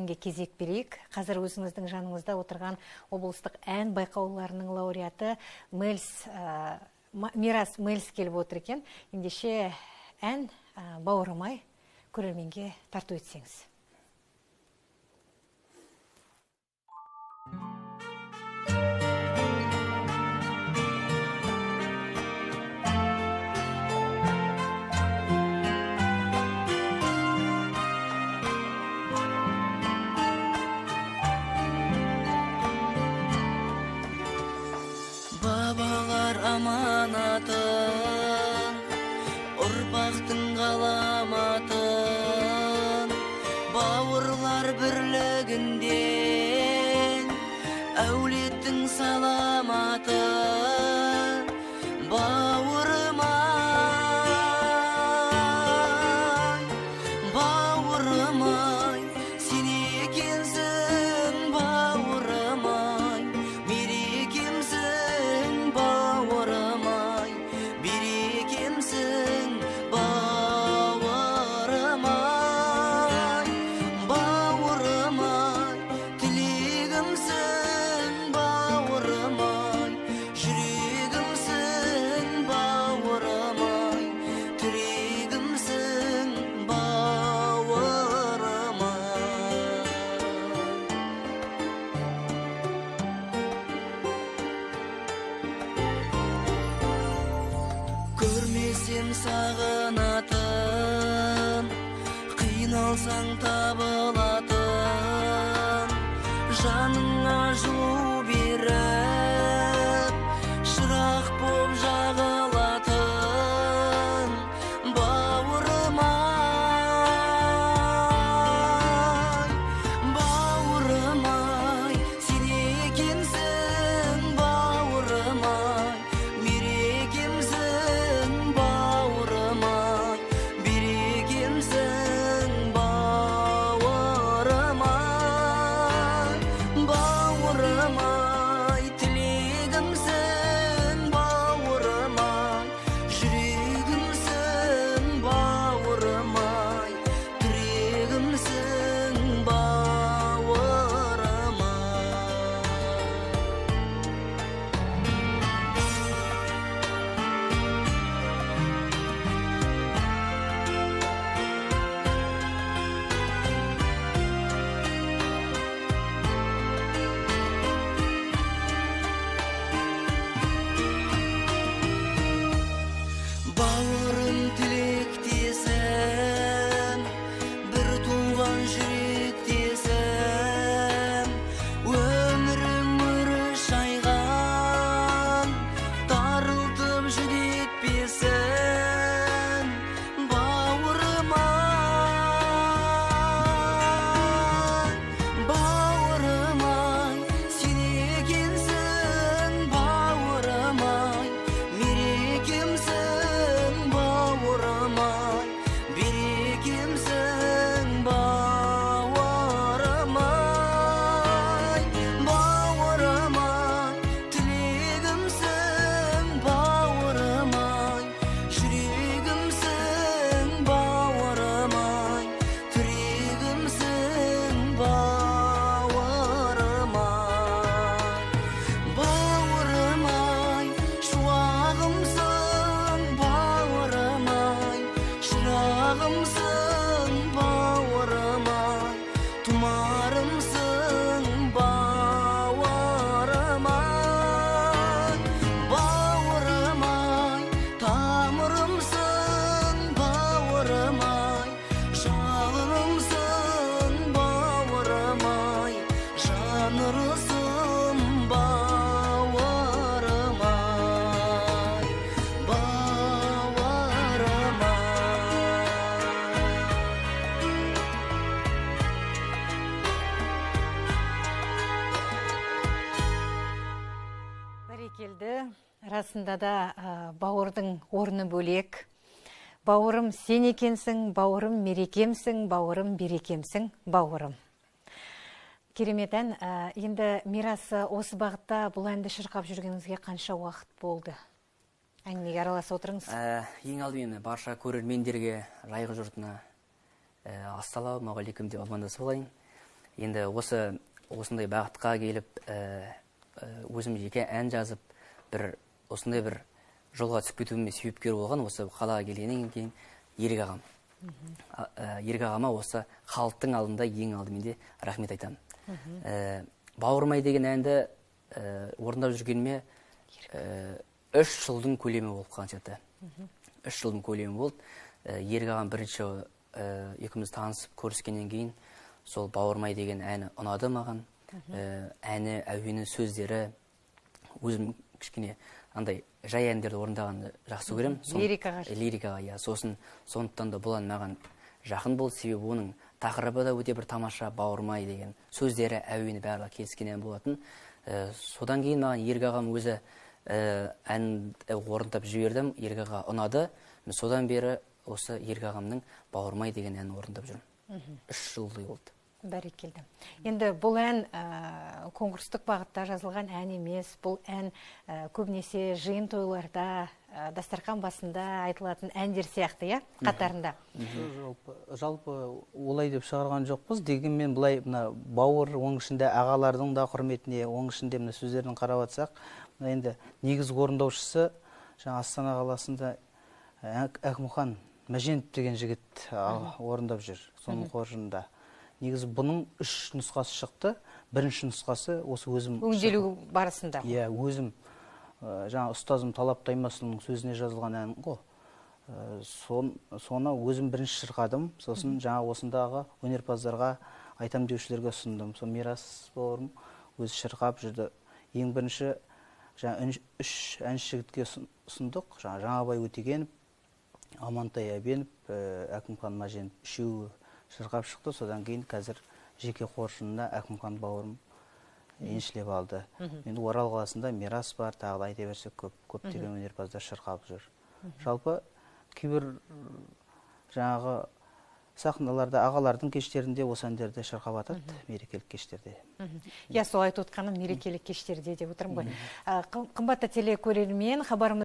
Көрерменге кезек берейік. Қазір өзіңіздің жаныңызда отырған облыстық ән байқауларының лауреаты Мирас Мэлс келіп отыр екен. Ендеше ән «Бауырым-ай» көрерменге тарту етсеңіз. Бабалар аманатын, ұрпақтың ғаламатын, бауырлар бірлігінде әулеттің саламаты. Бауырым ай, бауырым ай, сен екенсің, бауырым ай, мерекемсің, бауырым ай, берекемсің, бауырым ай, бауырым ай, тілегімсің, бауырым ай, жүрегімсің, бауырым ай, тірегімсің, бауырым ай. Көрмесем сағынатын, қиналсаң табылатын, жаныңа жылу беріп, шырақ боп жағылатын, бауырым ай, бауырым ай, сен екенсің, бауырым ай, мерекемсің, бауырым ай, берекемсің, бауырым ай, бауырым ай, тілегімсің, бауырым ай, жүрегімсің, бауырым ай, тірегімсің, бауырым ай. Бауырым тілектесім, бір туған жүректесім, өмірім өріс жайған, тарылтып жүдетпесін, бауырым ай, бауырым ай, сен екенсің, бауырым ай, мерекемсің, бауырым ай, берекемсің, бауырым ай, бауырым ай, тілегімсің, бауырым ай, жүрегімсің, бауырым ай, тірегімсің, бауырым ай, бауырым ай, шуағымсың, бауырым ай, шырағымсың, бауырым ай, тұмарымсың, бауырым ай, бауырым ай, тамырымсың, бауырым ай, жалынымсың, бауырым ай, жанырсың, бауырым ай, бауырым ай. Бәрекелді. Расында да бауырдың орны бөлек. Бауырым сен екенсің, бауырым мерекемсің, бауырым берекемсің, бауырым. Керемет ән. Енді Мирас, осы бағытта бұл әнді шырқап жүргеніңізге қанша уақыт болды? Әңгімеге араласа отырыңыз. Ең алдымен барша көрермендерге, жайғы жұртына ассалаумағалейкум деп амандасып алайын. Енді осындай бағытқа келіп, өзім жеке ән жазып, бір осындай бір жолға түсіп кетуіме себепкер болған осы қалаға келгеннен кейін Ерік ағам. Ерік ағама осы халықтың алдында ең алдымен де рахмет айтамын. Бауырым-ай деген әнді орындап жүргеніме 3 жылдың көлемі болып қалған сияқты. 3 жылдың көлемі болды. Ерік ағам бірінші екеуміз танысып көріскеннен кейін сол Бауырым-ай деген әні ұнады маған. Әні, әуені, сөздері, өзім кішкене андай жай әндерді орындағанды жақсы көремін. Лирикаға. Лирикаға, иә. Сосын сондықтан да бұл ән маған жақын болды, себебі оның тақырыбы да өте бір тамаша, Бауырым-ай деген сөздері, әуені барлығы келіскен ән болатын. Содан кейін маған Ерік ағам өзі ән орындап жібердім, Ерік аға ұнады. Мен содан бері осы Ерік ағамның Бауырым-ай деген әнін орындап жүрмін. 3 жылдай болды. Бәрекелді. Енді бұл ән конкурстық бағытта жазылған ән емес. Бұл ән көбінесе жиын тойларда, дастархан басында айтылатын әндер сияқты, иә, қатарында. Жалпы олай деп шығарған жоқпыз. Дегенмен былай мына бауыр, оның ішінде ағалардың да құрметіне, оның ішінде мына сөздерін қарап жатсақ, мына енді негізгі орындаушысы жаңа Астана қаласында Әкімхан Мәженов деген жігіт орындап жүр, соның қоржынында. Негізі бұның 3 нұсқасы шықты. Бірінші нұсқасы осы өзім өңделу барысында. Иә, өзім жаңа ұстазым Талап Таймасұлының сөзіне жазылған ән ғой. Соны өзім бірінші шырқадым. Сосын жаңа осындағы өнерпаздарға, айтам деушілерге ұсындым. Сол Мирас бауырым өзі шырқап жүрді. Ең бірінші жаңа 3 әнші жігітке ұсындық. Жаңа Жаңабай Өтегенов, Амантай Әбенов, Әкімхан Мәженов үшеуі шырқап шықты. Содан кейін қазір жеке қоржынына Әкімхан бауырым еншілеп алды. Енді Орал қаласында Мирас бар, тағы да айта берсек көптеген өнерпаздар шырқап жүр. Жалпы кейбір жаңағы сахналарда, ағалардың кештерінде осы әндерді шырқап атады, мерекелік кештерде. Иә, сол айтып отқаным мерекелік кештерде деп отырмын ғой. Қымбатты телекөрермен, хабарымыз